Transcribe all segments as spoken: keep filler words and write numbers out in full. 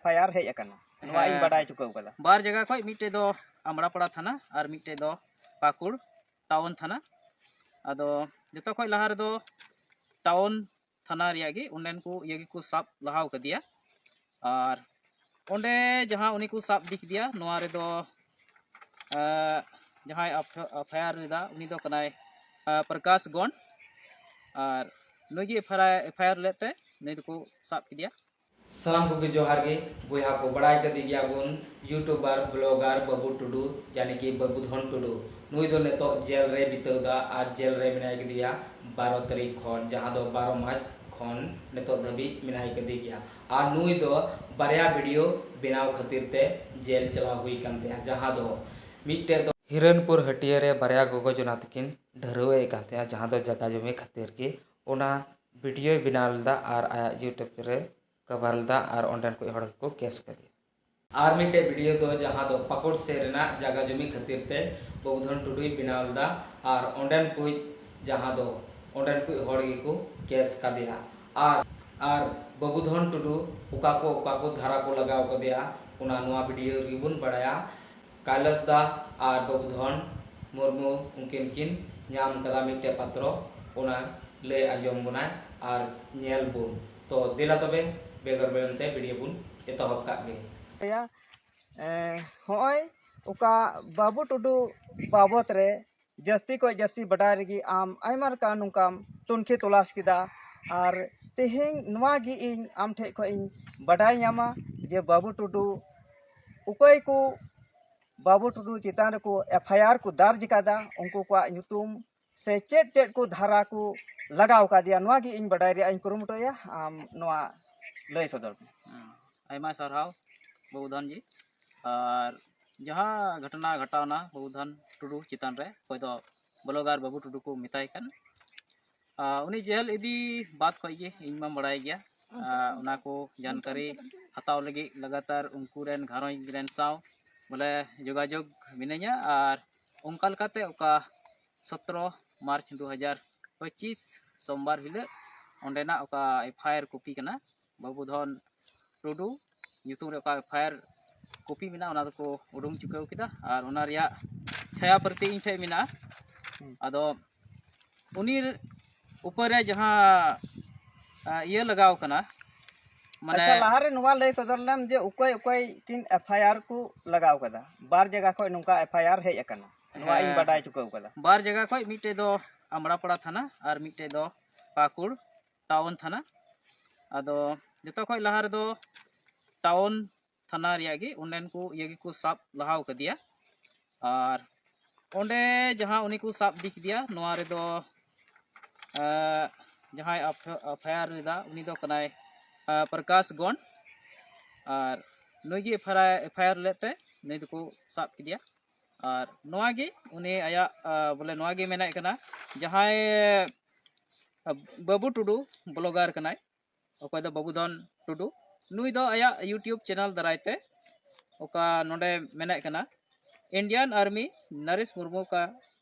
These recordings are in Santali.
ᱮᱯᱷ ᱟᱭ ᱟᱨ ᱦᱮᱡ ᱟᱠᱟᱱᱟ, ᱱᱚᱣᱟ ᱤᱧ ᱦᱮᱸ, ᱵᱟᱰᱟᱭ ᱦᱮᱸ᱾ ᱦᱚᱪᱚ ᱠᱟᱫᱟ᱾ ᱵᱟᱨ ᱡᱟᱭᱜᱟ ᱠᱷᱚᱱ, ᱢᱤᱫᱴᱮᱡ ᱫᱚ ᱟᱢᱲᱟᱯᱟᱲᱟ ᱛᱷᱟᱱᱟ ᱟᱨ ᱢᱤᱫᱴᱮᱡ ᱫᱚ ᱯᱟᱹᱠᱩᱲ ᱴᱟᱣᱩᱱ ᱛᱷᱟᱱᱟ᱾ ᱟᱫᱚ ᱡᱚᱛᱚ ᱠᱷᱚᱱ ᱞᱟᱦᱟ ᱨᱮᱫᱚ ᱴᱟᱣᱩᱱ ᱛᱷᱟᱱᱟ ᱨᱮᱭᱟᱜ ᱜᱮ, ᱚᱸᱰᱮᱱ ᱠᱚ ᱤᱭᱟᱹ ᱜᱮᱠᱚ ᱥᱟᱵ ᱞᱟᱦᱟᱣ ᱠᱟᱫᱮᱭᱟ᱾ ᱟᱨ ᱚᱸᱰᱮ ᱡᱟᱦᱟᱸ ᱩᱱᱤ ᱠᱚ ᱥᱟᱵ ᱤᱫᱤ ᱠᱮᱫᱮᱭᱟ, ᱱᱚᱣᱟ ᱨᱮᱫᱚ, ᱮᱸ, ᱡᱟᱦᱟᱸᱭ ᱮᱯᱷ ᱟᱭ ᱟᱨ ᱞᱮᱫᱟ, ᱩᱱᱤ ᱫᱚ ᱠᱟᱱᱟᱭ, ᱮᱸ, ᱯᱨᱚᱠᱟᱥ ᱜᱚᱱᱰ᱾ ᱟᱨ ᱱᱩᱭ ᱜᱮ ᱮᱯᱷ ᱟᱭ ᱟᱨ ᱞᱮᱫ ᱛᱮ ᱱᱩᱭ ᱫᱚᱠᱚ ᱥᱟᱵ ᱠᱮᱫᱮᱭᱟ᱾ ᱥᱟᱱᱟᱢ ᱠᱚᱜᱮ ᱡᱚᱦᱟᱨ ᱜᱮ᱾ ᱵᱚᱭᱦᱟ ᱠᱚ, ᱵᱟᱲᱟᱭ ᱠᱟᱫᱮ ᱜᱮᱭᱟ ᱵᱚᱱ, YouTuber, blogger ᱵᱟᱹᱵᱩ ᱴᱩᱰᱩ, ᱡᱟᱱᱤ ᱠᱤ ᱵᱟᱹᱵᱩ ᱫᱷᱚᱱ ᱴᱩᱰᱩ᱾ ᱱᱩᱭ ᱫᱚ ᱱᱤᱛᱚᱜ ᱡᱮᱞ ᱨᱮ ᱵᱤᱛᱟᱹᱣ ᱫᱟ ᱟᱨ ᱡᱮᱞ ᱨᱮ ᱢᱮᱱᱟᱭ ᱠᱟᱫᱮᱭᱟ ᱵᱟᱨᱚ ᱛᱟᱹᱨᱤᱠᱷ ᱠᱷᱚᱱ, ᱡᱟᱦᱟᱸ ᱫᱚ ᱵᱟᱨᱚ ᱢᱟᱨᱪ ᱠᱷᱚᱱ ᱱᱤᱛᱚᱜ ᱫᱷᱟᱹᱵᱤᱡ ᱢᱮᱱᱟᱭ ᱠᱟᱫᱮ ᱜᱮᱭᱟ᱾ ᱟᱨ ᱱᱩᱭ ᱫᱚ ᱵᱟᱨᱭᱟ video ᱵᱮᱱᱟᱣ ᱠᱷᱟᱹᱛᱤᱨ ᱛᱮ ᱡᱮᱞ ᱪᱟᱞᱟᱣ ᱦᱩᱭ ᱠᱟᱱ ᱛᱟᱭᱟ, ᱡᱟᱦᱟᱸ ᱫᱚ ᱢᱤᱫᱴᱮᱡ ᱫᱚ ᱦᱤᱨᱚᱱᱯᱩᱨ ᱦᱟᱹᱴᱤᱭᱟᱹ ᱨᱮ ᱵᱟᱨᱭᱟ ᱜᱚᱜᱚ ᱡᱚᱱᱟ ᱛᱟᱹᱠᱤᱱ ᱰᱷᱟᱹᱨᱣᱟᱹᱜ ᱮᱫ ᱠᱟᱱ ᱛᱟᱦᱮᱸᱜᱼᱟ, ᱡᱟᱦᱟᱸ ᱫᱚ ᱡᱟᱜᱟ ᱡᱚᱢᱤ ᱠᱷᱟᱹᱛᱤᱨ ᱜᱮ᱾ ᱚᱱᱟ videoᱭ ᱵᱮᱱᱟᱣ ᱞᱮᱫᱟ ᱟᱨ ᱟᱭᱟᱜ YouTube ᱨᱮ ᱠᱟᱵᱷᱟᱨ ᱞᱮᱫᱟ ᱟᱨ ᱚᱸᱰᱮᱱ ᱠᱚ ᱦᱚᱲ ᱜᱮᱠᱚ ᱠᱮᱥ ᱠᱟᱫᱮᱭᱟ᱾ ᱟᱨ ᱢᱤᱫᱴᱮᱡ video ᱫᱚ ᱡᱟᱦᱟᱸ ᱫᱚ ᱯᱟᱠᱩᱲ ᱥᱮᱫ ᱨᱮᱱᱟᱜ ᱡᱟᱜᱟ ᱡᱚᱢᱤ ᱠᱷᱟᱹᱛᱤᱨ ᱛᱮ ᱵᱟᱹᱵᱩᱫᱷᱚᱱ ᱴᱩᱰᱩᱭ ᱵᱮᱱᱟᱣ ᱞᱮᱫᱟ ᱟᱨ ᱚᱸᱰᱮᱱ ᱠᱚ, ᱡᱟᱦᱟᱸ ᱫᱚ ᱚᱸᱰᱮᱱ ᱠᱚ ᱦᱚᱲ ᱜᱮᱠᱚ ᱠᱮᱥ ᱠᱟᱫᱮᱭᱟ᱾ ᱟᱨ, ᱟᱨ ᱵᱟᱹᱵᱩᱫᱷᱚᱱ ᱴᱩᱰᱩ ᱚᱠᱟ ᱠᱚ, ᱚᱠᱟ ᱠᱚ ᱫᱷᱟᱨᱟ ᱠᱚ ᱞᱟᱜᱟᱣ ᱠᱟᱫᱮᱭᱟ, ᱚᱱᱟ ᱱᱚᱣᱟ video ᱨᱮᱜᱮ ᱵᱚᱱ ᱵᱟᱲᱟᱭᱟ᱾ ᱠᱟᱭᱞᱟᱥ ᱫᱟ ᱟᱨ ᱵᱟᱹᱵᱩᱫᱷᱚᱱ ᱢᱩᱨᱢᱩ ᱩᱱᱠᱤᱱ ᱠᱤᱱ ᱧᱟᱢ ᱠᱟᱫᱟ ᱢᱤᱫᱴᱮᱡ ᱯᱟᱛᱨᱚ, ᱚᱱᱟ ᱞᱟᱹᱭ ᱟᱸᱡᱚᱢ ᱵᱚᱱᱟᱭ ᱟᱨ ᱧᱮᱞ ᱵᱚᱱ᱾ ᱛᱚ ᱫᱮᱞᱟ ᱛᱚᱵᱮ ᱵᱮᱜᱚᱨ ᱵᱤᱞᱚᱢ ᱛᱮ video ᱵᱚᱱ ᱮᱛᱚᱦᱚᱵ ᱠᱟᱜ ᱜᱮ᱾ ᱮ, ᱦᱚᱸᱜᱼᱚᱭ ᱚᱠᱟ ᱵᱟᱹᱵᱩ ᱴᱩᱰᱩ ᱵᱟᱵᱚᱛ ᱨᱮ ᱡᱟᱹᱥᱛᱤ ᱠᱷᱚᱱ ᱡᱟᱹᱥᱛᱤ ᱵᱟᱰᱟᱭ ᱞᱟᱹᱜᱤᱫ ᱟᱢ ᱟᱭᱢᱟ ᱞᱮᱠᱟᱱ ᱱᱚᱝᱠᱟᱢ ᱛᱩᱱᱠᱷᱤ ᱛᱚᱞᱟᱥ ᱠᱮᱫᱟ᱾ ᱟᱨ ᱛᱮᱦᱮᱧ ᱱᱚᱣᱟ ᱜᱮ ᱤᱧ ᱟᱢ ᱴᱷᱮᱡ ᱠᱷᱚᱱ ᱤᱧ ᱵᱟᱰᱟᱭ ᱧᱟᱢᱟ ᱡᱮ ᱵᱟᱹᱵᱩ ᱴᱩᱰᱩ, ᱚᱠᱚᱭ ᱠᱚ ᱵᱟᱹᱵᱩ ᱴᱩᱰᱩ ᱪᱮᱛᱟᱱ ᱨᱮᱠᱚ ᱮᱯᱷ ᱟᱭ ᱟᱨ ᱠᱚ ᱫᱟᱨᱡᱽ ᱠᱟᱫᱟ, ᱩᱱᱠᱩ ᱠᱚᱣᱟᱜ ᱧᱩᱛᱩᱢ ᱥᱮ ᱪᱮᱫ ᱪᱮᱫ ᱠᱚ ᱫᱷᱟᱨᱟ ᱠᱚ ᱞᱟᱜᱟᱣ ᱠᱟᱫᱮᱭᱟ, ᱱᱚᱣᱟ ᱜᱮ ᱤᱧ ᱵᱟᱰᱟᱭ ᱨᱮᱭᱟᱜ ᱤᱧ ᱠᱩᱨᱩᱢᱩᱴᱩᱭᱟ᱾ ᱟᱢ ᱱᱚᱣᱟ ᱞᱟᱹᱭ ᱥᱚᱫᱚᱨ ᱢᱮ᱾ ᱦᱮᱸ, ᱟᱭᱢᱟ ᱥᱟᱨᱦᱟᱣ ᱵᱟᱹᱵᱩᱫᱷᱚᱱ ᱡᱤ᱾ ᱟᱨ ᱡᱟᱦᱟᱸ ᱜᱷᱚᱴᱚᱱᱟ ᱜᱷᱚᱴᱟᱣᱱᱟ ᱵᱟᱹᱵᱩᱫᱷᱚᱱ ᱴᱩᱰᱩ ᱪᱮᱛᱟᱱ ᱨᱮ, ᱚᱠᱚᱭ ᱫᱚ blogger ᱵᱟᱹᱵᱩ ᱴᱩᱰᱩ ᱠᱚ ᱢᱮᱛᱟᱭ ᱠᱟᱱ, ᱟᱨ ᱩᱱᱤ ᱡᱮᱞ ᱤᱫᱤ ᱵᱟᱫ ᱠᱷᱚᱡ ᱜᱮ ᱤᱧ ᱢᱟᱢ ᱵᱟᱲᱟᱭ ᱜᱮᱭᱟ᱾ ᱟᱨ ᱚᱱᱟ ᱠᱚ ᱡᱟᱱᱠᱟᱨᱤ ᱦᱟᱛᱟᱣ ᱞᱟᱹᱜᱤᱫ ᱞᱟᱜᱟᱛᱟᱨ ᱩᱱᱠᱩ ᱨᱮᱱ ᱜᱷᱟᱨᱚᱸᱡᱽ ᱨᱮᱱ ᱥᱟᱶ ᱵᱚᱞᱮ ᱡᱳᱜᱟᱡᱳᱜᱽ ᱢᱤᱱᱟᱹᱧᱟ᱾ ᱟᱨ ᱚᱱᱠᱟ ᱞᱮᱠᱟᱛᱮ ᱚᱠᱟ ᱥᱚᱛᱨᱚ ᱢᱟᱨᱪ ᱫᱩ ᱦᱟᱡᱟᱨ ᱯᱚᱸᱪᱤᱥ ᱥᱳᱢᱵᱟᱨ ᱦᱤᱞᱳᱜ ᱚᱸᱰᱮᱱᱟᱜ ᱚᱠᱟ ᱮᱯᱷ ᱟᱭ ᱟᱨ ᱠᱚᱯᱤ ᱠᱟᱱᱟ, ᱵᱟᱹᱵᱩᱫᱷᱚᱱ ᱴᱩᱰᱩ ᱧᱩᱛᱩᱢ ᱨᱮ ᱚᱠᱟ ᱮᱯᱷ ᱟᱭ ᱟᱨ ᱠᱚᱯᱤ ᱢᱮᱱᱟᱜᱼᱟ, ᱚᱱᱟ ᱫᱚᱠᱚ ᱩᱰᱩᱝ ᱪᱩᱠᱟᱹᱣ ᱠᱮᱫᱟ᱾ ᱟᱨ ᱚᱱᱟ ᱨᱮᱭᱟᱜ ᱪᱷᱟᱭᱟ ᱯᱨᱚᱛᱤ ᱤᱧ ᱴᱷᱮᱱ ᱢᱮᱱᱟᱜᱼᱟ᱾ ᱦᱩᱸ᱾ ᱟᱫᱚ ᱩᱱᱤ ᱩᱯᱚᱨ ᱨᱮ ᱡᱟᱦᱟᱸ, ᱟ, ᱤᱭᱟᱹ ᱞᱟᱜᱟᱣ ᱠᱟᱱᱟ, ᱢᱟᱱᱮ ᱟᱪᱪᱷᱟ, ᱞᱟᱦᱟᱨᱮ ᱱᱚᱣᱟ ᱞᱟᱹᱭ ᱥᱚᱫᱚᱨ ᱞᱮᱢ ᱡᱮ ᱚᱠᱚᱭ ᱚᱠᱚᱭ ᱠᱤᱱ ᱮᱯᱷ ᱟᱭ ᱟᱨ ᱠᱚ ᱞᱟᱜᱟᱣ ᱠᱟᱫᱟ, ᱵᱟᱨ ᱡᱟᱭᱜᱟ ᱠᱷᱚᱱ ᱱᱚᱝᱠᱟ ᱮᱯᱷ ᱟᱭ ᱟᱨ ᱦᱮᱡ ᱟᱠᱟᱱᱟ, ᱱᱚᱣᱟ ᱤᱧ ᱦᱮᱸ᱾ ᱵᱟᱰᱟᱭ ᱪᱩᱠᱟᱹᱣ ᱠᱟᱫᱟ᱾ ᱵᱟᱨ ᱡᱟᱭᱜᱟ ᱠᱷᱚᱱ, ᱢᱤᱫᱴᱮᱡ ᱫᱚ ᱟᱢᱲᱟᱯᱟᱲᱟ ᱛᱷᱟᱱᱟ ᱟᱨ ᱢᱤᱫᱴᱮᱡ ᱫᱚ ᱯᱟᱹᱠᱩᱲ ᱴᱟᱣᱩᱱ ᱛᱷᱟᱱᱟ᱾ ᱟᱫᱚ ᱡᱚᱛᱚ ᱠᱷᱚᱱ ᱞᱟᱦᱟ ᱨᱮᱫᱚ ᱴᱟᱣᱩᱱ ᱛᱷᱟᱱᱟ ᱨᱮᱭᱟᱜ ᱜᱮ ᱚᱸᱰᱮᱱ ᱠᱚ ᱤᱭᱟᱹ ᱜᱮᱠᱚ ᱥᱟᱵ ᱞᱟᱦᱟᱣ ᱠᱟᱫᱮᱭᱟ᱾ ᱟᱨ ᱚᱸᱰᱮ ᱡᱟᱦᱟᱸ ᱩᱱᱤ ᱠᱚ ᱥᱟᱵ ᱤᱫᱤ ᱠᱮᱫᱮᱭᱟ, ᱱᱚᱣᱟ ᱨᱮᱫᱚ, ᱮᱸ, ᱡᱟᱦᱟᱸᱭ ᱮᱯᱷ ᱟᱭ ᱟᱨ ᱞᱮᱫᱟ, ᱩᱱᱤ ᱫᱚ ᱠᱟᱱᱟᱭ, ᱮᱸ, ᱯᱨᱚᱠᱟᱥ ᱜᱚᱱᱰ᱾ ᱟᱨ ᱱᱩᱭ ᱜᱮ ᱮᱯᱷ ᱟᱭ ᱟᱨ ᱞᱮᱫ ᱛᱮ ᱱᱩᱭ ᱫᱚᱠᱚ ᱥᱟᱵ ᱠᱮᱫᱮᱭᱟ᱾ ᱟᱨ ᱱᱚᱣᱟ ᱜᱮ ᱩᱱᱤ ᱟᱭᱟᱜ, ᱟ, ᱵᱚᱞᱮ ᱱᱚᱣᱟ ᱜᱮ ᱢᱮᱱᱮᱫ ᱠᱟᱱᱟ, ᱡᱟᱦᱟᱸᱭ, ᱟ, ᱵᱟᱹᱵᱩ ᱴᱩᱰᱩ ᱵᱞᱚᱜᱟᱨ ᱠᱟᱱᱟᱭ, ᱚᱠᱚᱭ ᱫᱚ ᱵᱟᱹᱵᱩ ᱫᱷᱚᱱ ᱴᱩᱰᱩ, ᱱᱩᱭ ᱫᱚ ᱟᱭᱟᱜ YouTube ᱪᱮᱱᱮᱞ ᱫᱟᱨᱟᱭ ᱛᱮ ᱚᱠᱟ ᱱᱚᱰᱮ ᱢᱮᱱᱮᱫ ᱠᱟᱱᱟ, ᱤᱱᱰᱤᱭᱟᱱ ᱟᱨᱢᱤ ᱱᱚᱨᱮᱥ ᱢᱩᱨᱢᱩ ᱠᱟ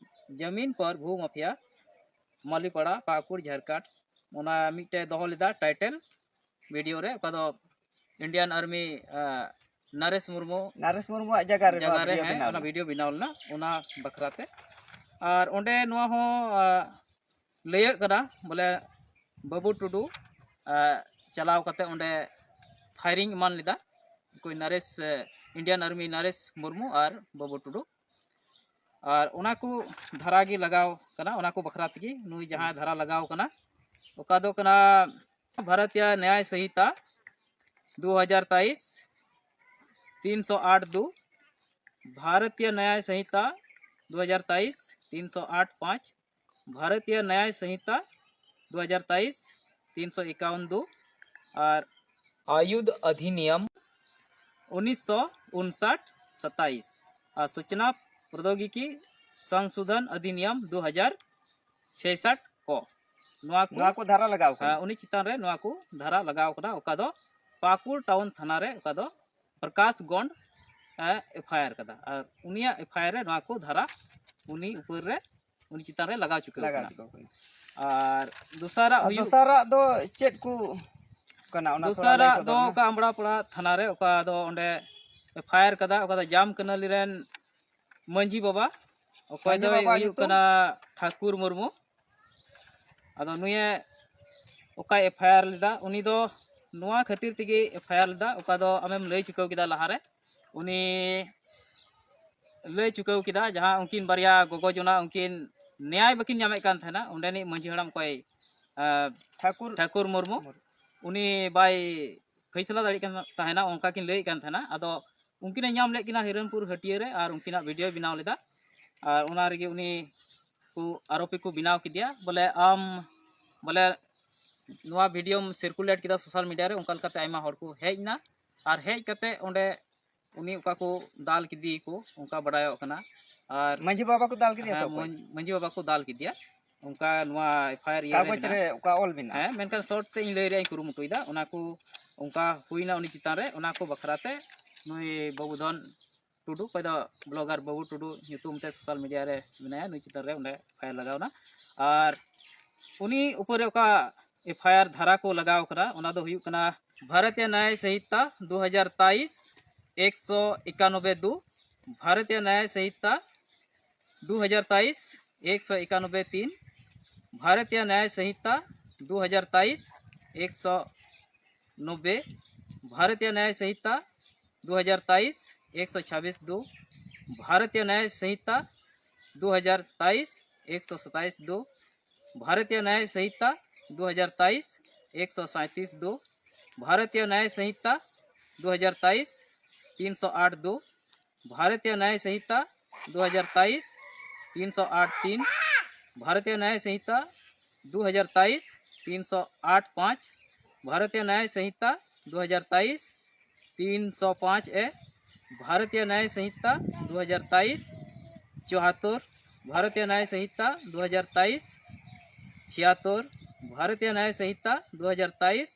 ᱡᱟᱢᱤᱱ ᱯᱟᱨ ᱵᱷᱩ ᱢᱟᱯᱷᱤᱭᱟ, ᱢᱟᱞᱤᱯᱟᱲᱟ, ᱯᱟᱠᱩᱲ, ᱡᱷᱟᱨᱠᱷᱚᱸᱰ, ᱚᱱᱟ ᱢᱤᱫᱴᱮᱡ ᱫᱚᱦᱚ ᱞᱮᱫᱟ ᱴᱟᱭᱴᱮᱞ ᱵᱷᱤᱰᱤᱭᱳ ᱨᱮ, ᱚᱠᱟ ᱫᱚ ᱤᱱᱰᱤᱭᱟᱱ ᱟᱨᱢᱤ, ᱟ, ᱱᱚᱨᱮᱥ ᱢᱩᱨᱢᱩ ᱱᱚᱨᱮᱥ ᱢᱩᱨᱢᱩᱣᱟᱜ ᱡᱟᱭᱜᱟ ᱨᱮ ᱱᱚᱣᱟ ᱡᱟᱭᱜᱟ ᱨᱮ, ᱵᱷᱤᱰᱤᱭᱳ ᱦᱮᱸ, ᱵᱮᱱᱟᱣ ᱚᱱᱟ ᱞᱮᱱᱟ᱾ ᱵᱷᱤᱰᱤᱭᱳ ᱵᱮᱱᱟᱣ ᱞᱮᱱᱟ, ᱚᱱᱟ ᱵᱟᱠᱷᱨᱟ ᱛᱮ᱾ ᱟᱨ ᱚᱸᱰᱮ ᱱᱚᱣᱟ ᱦᱚᱸ, ᱟ, ᱞᱟᱹᱭᱟᱹᱜ ᱠᱟᱱᱟ, ᱵᱚᱞᱮ ᱵᱟᱹᱵᱩ ᱴᱩᱰᱩ, ᱟ, ᱪᱟᱞᱟᱣ ᱠᱟᱛᱮ ᱚᱸᱰᱮ ᱯᱷᱟᱭᱨᱤᱝ ᱮᱢᱟᱱ ᱞᱮᱫᱟ, ᱚᱠᱚᱭ ᱱᱚᱨᱮᱥ, ᱮ, ᱤᱱᱰᱤᱭᱟᱱ ᱟᱨᱢᱤ ᱱᱚᱨᱮᱥ ᱢᱩᱨᱢᱩ ᱟᱨ ᱵᱟᱹᱵᱩ ᱴᱩᱰᱩ᱾ ᱟᱨ ᱚᱱᱟ ᱠᱚ ᱫᱷᱟᱨᱟ ᱜᱮ ᱞᱟᱜᱟᱣ ᱠᱟᱱᱟ, ᱚᱱᱟ ᱠᱚ ᱵᱟᱠᱷᱨᱟ ᱛᱮᱜᱮ ᱱᱩᱭ ᱡᱟᱦᱟᱸ ᱫᱷᱟᱨᱟ ᱞᱟᱜᱟᱣ ᱠᱟᱱᱟ, ᱚᱠᱟ ᱫᱚ ᱠᱟᱱᱟ ᱵᱷᱟᱨᱚᱛᱤᱭᱟ ᱱᱭᱟᱭ ᱥᱚᱝᱦᱤᱛᱟ ᱫᱩ ᱦᱟᱡᱟᱨ ᱛᱮᱭᱤᱥ ᱛᱤᱱ ᱥᱚ ᱟᱴ ᱫᱩ, ᱵᱷᱟᱨᱚᱛᱤᱭᱟ ᱱᱭᱟᱭ ᱥᱚᱝᱦᱤᱛᱟ ᱫᱩ ᱦᱟᱡᱟᱨ ᱛᱮᱭᱤᱥ ᱛᱤᱱ ᱥᱚ ᱟᱴ ᱯᱟᱸᱪ, ᱵᱷᱟᱨᱚᱛᱤᱭᱟ ᱱᱭᱟᱭ ᱥᱚᱝᱦᱤᱛᱟ ᱫᱩ ᱦᱟᱡᱟᱨ ᱛᱮᱭᱤᱥ ᱛᱤᱱ ᱥᱚ ᱮᱠᱟᱣᱚᱱ ᱫᱩ, ᱟᱨ ᱟᱭᱩᱫᱷ ᱚᱫᱷᱤᱱᱤᱭᱚᱢ ᱩᱱᱤᱥᱥᱚ ᱩᱱᱥᱟᱴ ᱥᱟᱛᱟᱭᱤᱥ ᱟᱨ ᱥᱩᱪᱱᱟ ᱯᱨᱚᱫᱭᱳᱜᱤᱠᱤ ᱥᱚᱝᱥᱳᱫᱷᱚᱱ ᱚᱫᱷᱤᱱᱤᱭᱚᱢ ᱫᱩ ᱦᱟᱡᱟᱨ ᱪᱷᱮᱭᱥᱟᱴ ᱠᱚ, ᱱᱚᱣᱟ ᱠᱚ, ᱱᱚᱣᱟ ᱠᱚ ᱫᱷᱟᱨᱟ ᱞᱟᱜᱟᱣ ᱠᱟᱱᱟ᱾ ᱦᱮᱸ, ᱩᱱᱤ ᱪᱮᱛᱟᱱ ᱨᱮ ᱱᱚᱣᱟ ᱠᱚ ᱫᱷᱟᱨᱟ ᱞᱟᱜᱟᱣ ᱠᱟᱱᱟ, ᱚᱠᱟ ᱫᱚ ᱯᱟᱠᱩᱲ ᱴᱟᱣᱩᱱ ᱛᱷᱟᱱᱟ ᱨᱮ, ᱚᱠᱟ ᱫᱚ ᱯᱨᱚᱠᱟᱥ ᱜᱚᱱᱰ, ᱮ, ᱮᱯᱷ ᱟᱭ ᱟᱨ ᱠᱟᱫᱟ᱾ ᱟᱨ ᱩᱱᱤᱭᱟᱜ ᱮᱯᱷ ᱟᱭ ᱟᱨ ᱨᱮ ᱱᱚᱣᱟ ᱠᱚ ᱫᱷᱟᱨᱟ ᱩᱱᱤ ᱩᱯᱚᱨ ᱨᱮ, ᱩᱱᱤ ᱪᱮᱛᱟᱱ ᱨᱮ ᱞᱟᱜᱟᱣ ᱪᱩᱠᱟᱹᱣ ᱞᱟᱜᱟᱣ ᱠᱟᱱᱟ᱾ ᱪᱩᱠᱟᱹᱣ ᱠᱟᱱᱟ᱾ ᱟᱨ ᱫᱚᱥᱟᱨᱟᱜ ᱟᱨ ᱦᱩᱭᱩᱜ ᱫᱚᱥᱟᱨᱟᱜ ᱫᱚ ᱪᱮᱫ ᱠᱚ? ᱠᱟᱱᱟ, ᱚᱱᱟ ᱛᱷᱚᱲᱟ ᱞᱟᱹᱭ ᱫᱚᱥᱟᱨᱟᱜ ᱥᱚᱫᱚᱨ ᱫᱚ ᱢᱮ᱾ ᱚᱠᱟ ᱟᱢᱲᱟ ᱯᱟᱲᱟ ᱛᱷᱟᱱᱟ ᱨᱮ, ᱚᱠᱟ ᱫᱚ ᱚᱸᱰᱮ ᱮᱯᱷ ᱟᱭ ᱟᱨ ᱠᱟᱫᱟ, ᱚᱠᱟ ᱫᱚ ᱡᱟᱢ ᱠᱟᱹᱱᱟᱹᱞᱤ ᱨᱮᱱ ᱢᱟᱹᱡᱷᱤ ᱵᱟᱵᱟ, ᱚᱠᱚᱭ ᱢᱟᱹᱡᱷᱤ ᱫᱚᱭ ᱵᱟᱵᱟ ᱦᱩᱭᱩᱜ ᱧᱩᱛᱩᱢ? ᱠᱟᱱᱟ ᱴᱷᱟᱠᱩᱨ ᱢᱩᱨᱢᱩ᱾ ᱟᱫᱚ ᱱᱩᱭᱮ ᱚᱠᱟᱭ ᱮᱯᱷ ᱟᱭ ᱟᱨ ᱞᱮᱫᱟ, ᱩᱱᱤ ᱫᱚ ᱱᱚᱣᱟ ᱠᱷᱟᱹᱛᱤᱨ ᱛᱮᱜᱮ ᱮᱯᱷ ᱟᱭ ᱟᱨ ᱞᱮᱫᱟ, ᱚᱠᱟ ᱫᱚ ᱟᱢᱮᱢ ᱞᱟᱹᱭ ᱪᱩᱠᱟᱹᱣ ᱠᱮᱫᱟ ᱞᱟᱦᱟᱨᱮ᱾ ᱩᱱᱤ ᱞᱟᱹᱭ ᱪᱩᱠᱟᱹᱣ ᱠᱮᱫᱟ, ᱡᱟᱦᱟᱸ ᱩᱱᱠᱤᱱ ᱵᱟᱨᱭᱟ ᱜᱚᱜᱚ ᱡᱚᱱᱟ ᱩᱱᱠᱤᱱ ᱱᱮᱭᱟᱭ ᱵᱟᱹᱠᱤᱱ ᱧᱟᱢᱮᱫ ᱠᱟᱱ ᱛᱟᱦᱮᱱᱟ, ᱚᱸᱰᱮᱱᱤᱡ ᱢᱟᱹᱡᱷᱤ ᱦᱟᱲᱟᱢ ᱚᱠᱚᱭ, ᱟᱸ, ᱴᱷᱟᱹᱠᱩᱨ ᱴᱷᱟᱹᱠᱩᱨ ᱢᱩᱨᱢᱩ, ᱢᱩᱨᱢᱩ᱾ ᱩᱱᱤ ᱵᱟᱭ ᱯᱷᱟᱭᱥᱟᱞᱟ ᱫᱟᱲᱮᱭᱟᱜ ᱠᱟᱱ ᱛᱟᱦᱮᱱᱟ, ᱚᱱᱠᱟ ᱠᱤᱱ ᱞᱟᱹᱭᱮᱫ ᱠᱟᱱ ᱛᱟᱦᱮᱱᱟ᱾ ᱟᱫᱚ ᱩᱱᱠᱤᱱᱮ ᱧᱟᱢ ᱞᱮᱫ ᱠᱤᱱᱟ ᱦᱤᱨᱚᱱᱯᱩᱨ ᱦᱟᱹᱴᱤᱭᱟᱹ ᱨᱮ, ᱟᱨ ᱩᱱᱠᱤᱱᱟᱜ ᱵᱷᱤᱰᱤᱭᱳᱭ ᱵᱮᱱᱟᱣ ᱞᱮᱫᱟ, ᱟᱨ ᱚᱱᱟ ᱨᱮᱜᱮ ᱩᱱᱤ ᱠᱚ ᱟᱨᱳᱯᱤ ᱠᱚ ᱵᱮᱱᱟᱣ ᱠᱮᱫᱮᱭᱟ᱾ ᱵᱚᱞᱮ ᱟᱢ, ᱵᱚᱞᱮ ᱱᱚᱣᱟ ᱵᱷᱤᱰᱤᱭᱳᱢ ᱥᱟᱨᱠᱩᱞᱮᱴ ᱠᱮᱫᱟ ᱥᱳᱥᱟᱞ ᱢᱤᱰᱤᱭᱟ ᱨᱮ, ᱚᱱᱠᱟ ᱞᱮᱠᱟᱛᱮ ᱟᱭᱢᱟ ᱦᱚᱲ ᱠᱚ ᱦᱮᱡ ᱮᱱᱟ, ᱟᱨ ᱦᱮᱡ ᱠᱟᱛᱮ ᱚᱸᱰᱮ ᱩᱱᱤ ᱚᱠᱟ ᱠᱚ ᱫᱟᱞ ᱠᱮᱫᱮ ᱠᱚ, ᱚᱱᱠᱟ ᱵᱟᱰᱟᱭᱚᱜ ᱠᱟᱱᱟ᱾ ᱟᱨ ᱢᱟᱹᱡᱷᱤ ᱵᱟᱵᱟ ᱠᱚ ᱫᱟᱞ ᱠᱮᱫᱮᱭᱟ ᱦᱮᱸ, ᱛᱚ ᱚᱠᱚᱭ? ᱢᱟᱹᱡᱷᱤ ᱵᱟᱵᱟ ᱠᱚ ᱫᱟᱞ ᱠᱮᱫᱮᱭᱟ, ᱚᱱᱠᱟ ᱱᱚᱣᱟ ᱮᱯᱷ ᱟᱭ ᱟᱨ ᱤᱭᱟᱹ ᱨᱮ ᱠᱟᱜᱚᱡᱽ ᱢᱮᱱᱟᱜᱼᱟ᱾ ᱨᱮ ᱚᱠᱟ ᱚᱞ ᱢᱮᱱᱟᱜᱼᱟ? ᱦᱮᱸ, ᱢᱮᱱᱠᱷᱟᱱ ᱥᱚᱨᱴ ᱛᱮ ᱤᱧ ᱞᱟᱹᱭ ᱨᱮᱭᱟᱜ ᱤᱧ ᱠᱩᱨᱩᱢᱩᱴᱩᱭᱮᱫᱟ, ᱚᱱᱟ ᱠᱚ ᱚᱱᱠᱟ ᱦᱩᱭᱱᱟ ᱩᱱᱤ ᱪᱮᱛᱟᱱ ᱨᱮ, ᱚᱱᱟ ᱠᱚ ᱵᱟᱠᱷᱨᱟ ᱛᱮ ᱱᱩᱭ ᱵᱟᱹᱵᱩ ᱫᱷᱚᱱ ᱴᱩᱰᱩ, ᱚᱠᱚᱭ ᱫᱚ ᱵᱞᱚᱜᱟᱨ ᱵᱟᱹᱵᱩ ᱴᱩᱰᱩ ᱧᱩᱛᱩᱢ ᱛᱮ ᱥᱳᱥᱟᱞ ᱢᱤᱰᱤᱭᱟ ᱨᱮ ᱢᱮᱱᱟᱭᱟ, ᱱᱩᱭ ᱪᱮᱛᱟᱱ ᱨᱮ ᱚᱸᱰᱮ ᱮᱯᱷ ᱟᱭ ᱟᱨ ᱞᱟᱜᱟᱣᱱᱟ᱾ ᱟᱨ ᱩᱱᱤ ᱩᱯᱚᱨ ᱨᱮ ᱚᱠᱟ ᱮᱯᱷ ᱟᱭ ᱟᱨ ᱫᱷᱟᱨᱟ ᱠᱚ ᱞᱟᱜᱟᱣ ᱠᱟᱱᱟ, ᱚᱱᱟ ᱫᱚ ᱦᱩᱭᱩᱜ ᱠᱟᱱᱟ ᱵᱷᱟᱨᱚᱛᱤᱭᱚ ᱱᱟᱭ ᱥᱚᱝᱦᱤᱛᱟ ᱫᱩ ᱦᱟᱡᱟᱨ ᱛᱮᱭᱤᱥ ᱮᱠᱥᱚ ᱮᱠᱟᱱᱚᱵᱵᱳᱭ ᱫᱩ, ᱵᱷᱟᱨᱚᱛᱤᱭᱚ ᱱᱟᱭ ᱥᱚᱝᱦᱤᱛᱟ ᱫᱩ ᱦᱟᱡᱟᱨ ᱛᱮᱭᱤᱥ ᱮᱠᱥᱚ ᱮᱠᱟᱱᱚᱵᱵᱳᱭ ᱛᱤᱱ, ᱵᱷᱟᱨᱚᱛᱤᱭᱚ ᱱᱟᱭ ᱥᱚᱝᱦᱤᱛᱟ ᱫᱩ ᱦᱟᱡᱟᱨ ᱛᱮᱭᱤᱥ ᱮᱠᱥᱚ ᱱᱚᱵᱵᱳᱭ, ᱵᱷᱟᱨᱚᱛᱤᱭᱚ ᱱᱟᱭ ᱥᱚᱝᱦᱤᱛᱟ ᱫᱩ ᱦᱟᱡᱟᱨ ᱛᱮᱭᱤᱥ ᱮᱠᱥᱚ ᱪᱷᱟᱵᱵᱤᱥ ᱫᱩ, ᱵᱷᱟᱨᱚᱛᱤᱭᱚ ᱱᱟᱭ ᱥᱚᱝᱦᱤᱛᱟ ᱫᱩ ᱦᱟᱡᱟᱨ ᱛᱮᱭᱤᱥ ᱮᱠᱥᱚ ᱥᱟᱛᱟᱭᱤᱥ ᱫᱩ, ᱵᱷᱟᱨᱚᱛᱤᱭᱚ ᱱᱟᱭ ᱥᱚᱝᱦᱤᱛᱟ ᱫᱩ ᱦᱟᱡᱟᱨ ᱛᱮᱭᱤᱥ ᱮᱠᱥᱚ ᱥᱟᱸᱭᱛᱤᱥ ᱫᱩ, ᱵᱷᱟᱨᱚᱛᱤᱭᱚ ᱱᱟᱭ ᱥᱚᱝᱦᱤᱛᱟ ᱫᱩ ᱦᱟᱡᱟᱨ ᱛᱮᱭᱤᱥ ᱛᱤᱱᱥᱚ ᱟᱴ ᱫᱩ, ᱵᱷᱟᱨᱚᱛᱤᱭᱚ ᱱᱟᱭ ᱥᱚᱝᱦᱤᱛᱟ ᱫᱩ ᱦᱟᱡᱟᱨ ᱛᱮᱭᱤᱥ ᱛᱤᱱᱥᱚ ᱟᱴ ᱛᱤᱱ, ᱵᱷᱟᱨᱚᱛᱤᱭᱚ ᱱᱟᱭ ᱥᱚᱝᱦᱤᱛᱟ ᱫᱩ ᱦᱟᱡᱟᱨ ᱛᱮᱭᱤᱥ ᱛᱤᱱᱥᱚ ᱟᱴ ᱯᱟᱸᱪ, ᱵᱷᱟᱨᱚᱛᱤᱭᱚ ᱱᱟᱭ ᱥᱚᱝᱦᱤᱛᱟ ᱫᱩ ᱦᱟᱡᱟᱨ ᱛᱮᱭᱤᱥ ᱛᱤᱱᱥᱚ ᱯᱟᱸᱪ ᱮ, ᱵᱷᱟᱨᱚᱛᱤᱭᱚ ᱱᱟᱭ ᱥᱚᱝᱦᱤᱛᱟ ᱫᱩ ᱦᱟᱡᱟᱨ ᱛᱮᱭᱤᱥ ᱪᱩᱣᱟᱛᱛᱳᱨ, ᱵᱷᱟᱨᱚᱛᱤᱭᱚ ᱱᱟᱭ ᱥᱚᱝᱦᱤᱛᱟ ᱫᱩ ᱦᱟᱡᱟᱨ ᱛᱮᱭᱤᱥ ᱪᱷᱤᱭᱟᱛᱛᱳᱨ, ᱵᱷᱟᱨᱚᱛᱤᱭᱚ ᱱᱟᱭ ᱥᱚᱝᱦᱤᱛᱟ ᱫᱩ ᱦᱟᱡᱟᱨ ᱛᱮᱭᱤᱥ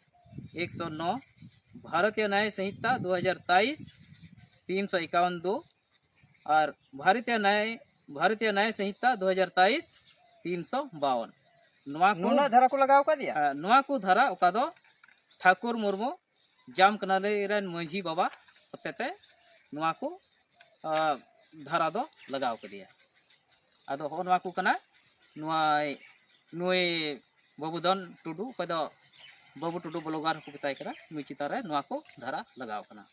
ᱮᱠᱥᱚ ᱱᱚ, ᱵᱷᱟᱨᱚᱛᱤᱭᱚ ᱱᱟᱭ ᱥᱚᱝᱦᱤᱛᱟ ᱫᱩ ᱦᱟᱡᱟᱨ ᱛᱮᱭᱤᱥ ᱛᱤᱱᱥᱚ ᱮᱠᱟᱣᱚᱱ ᱫᱩ, ᱟᱨ ᱵᱷᱟᱨᱚᱛᱤᱭᱚ ᱱᱟᱭ, ᱵᱷᱟᱨᱚᱛᱤᱭᱚ ᱱᱟᱭ ᱥᱚᱝᱦᱤᱛᱟ ᱫᱩ ᱦᱟᱡᱟᱨ ᱛᱮᱭᱤᱥ ᱛᱤᱱᱥᱚ ᱵᱟᱣᱚᱱ᱾ ᱱᱚᱣᱟ ᱠᱚ, ᱱᱩᱱᱟᱹᱜ ᱫᱷᱟᱨᱟ ᱠᱚ ᱞᱟᱜᱟᱣ ᱟᱠᱟᱫᱮᱭᱟ? ᱦᱮᱸ, ᱱᱚᱣᱟ ᱠᱚ ᱫᱷᱟᱨᱟ ᱚᱠᱟ ᱫᱚ ᱴᱷᱟᱹᱠᱩᱨ ᱢᱩᱨᱢᱩ ᱡᱟᱢ ᱠᱟᱱᱟᱞᱤ ᱨᱮᱱ ᱢᱟᱹᱡᱷᱤ ᱵᱟᱵᱟ ᱦᱚᱛᱮᱛᱮ ᱱᱚᱣᱟ ᱠᱚ ᱫᱷᱟᱨᱟ ᱫᱚ ᱞᱟᱜᱟᱣ ᱠᱮᱫᱮᱭᱟ᱾ ᱟᱫᱚ ᱦᱚᱸᱜᱼᱚ ᱱᱚᱣᱟ ᱠᱚ ᱠᱟᱱᱟ ᱱᱚᱣᱟ ᱱᱩᱭ ᱵᱟᱹᱵᱩ ᱫᱷᱚᱱ ᱴᱩᱰᱩ, ᱚᱠᱚᱭ ᱫᱚ ᱵᱟᱹᱵᱩ ᱴᱩᱰᱩ ᱵᱞᱚᱜᱟᱨ ᱦᱚᱸᱠᱚ ᱢᱮᱛᱟᱭ ᱠᱟᱱᱟ, ᱱᱩᱭ ᱪᱮᱛᱟᱱ ᱨᱮ ᱱᱚᱣᱟ ᱠᱚ ᱫᱷᱟᱨᱟ ᱞᱟᱜᱟᱣ ᱠᱟᱱᱟ᱾